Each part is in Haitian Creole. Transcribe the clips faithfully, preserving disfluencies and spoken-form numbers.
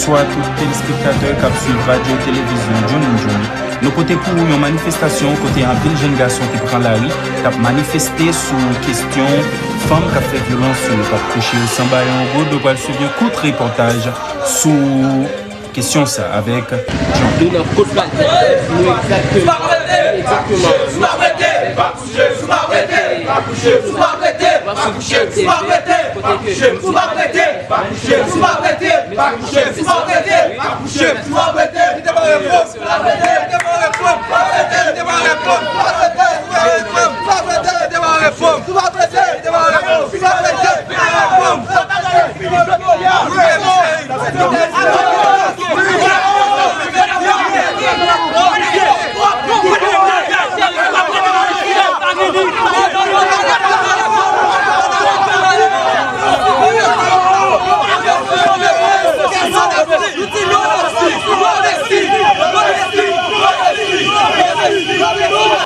Bonswa tout telespektatè k ap swiv Radyo Televizyon John and John. Nou pote pou ou yon manifestasyon kote anpil jèn gason te pran lari, t ap manifeste sou kesyon fanm k ap fè vyolans sou yo, k ap kouche yo san bay yon goud. Nou pral swiv yon kout repòtaj sou kesyon sa avèk John. Nou nan Kot Palmè, nou egzakteman, egzakteman.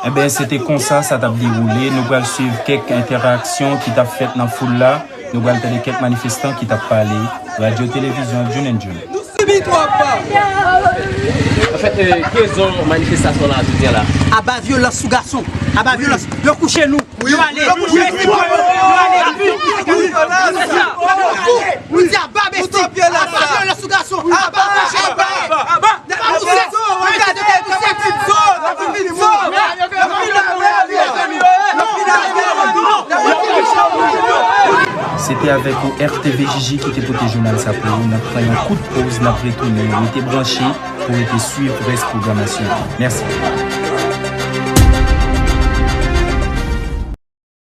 Enben, se te konsa sa t ap dewoule. Nou pral swiv kèk entèraksyon ki t ap fèt nan foul la. Nou pral tande kèk manifestan ki t ap pale. Radyo Televizyon John and John. Nou sibi twòp. Anfèt, eh, ki rezon manifestasyon la jodi a la? Aba vyolans sou gason. Aba vyolans. Yo kouche nou. Yo ale. Yo ale. Nou di aba besti. Aba vyolans sou gason. Aba, aba, aba. Se te avèk ou R T V J J ki te pote jounal sa pou ou. N ap pran yon kout poz, n ap retounen. Rete branche pou rete swiv rès pwogramasyon an. Mèsi.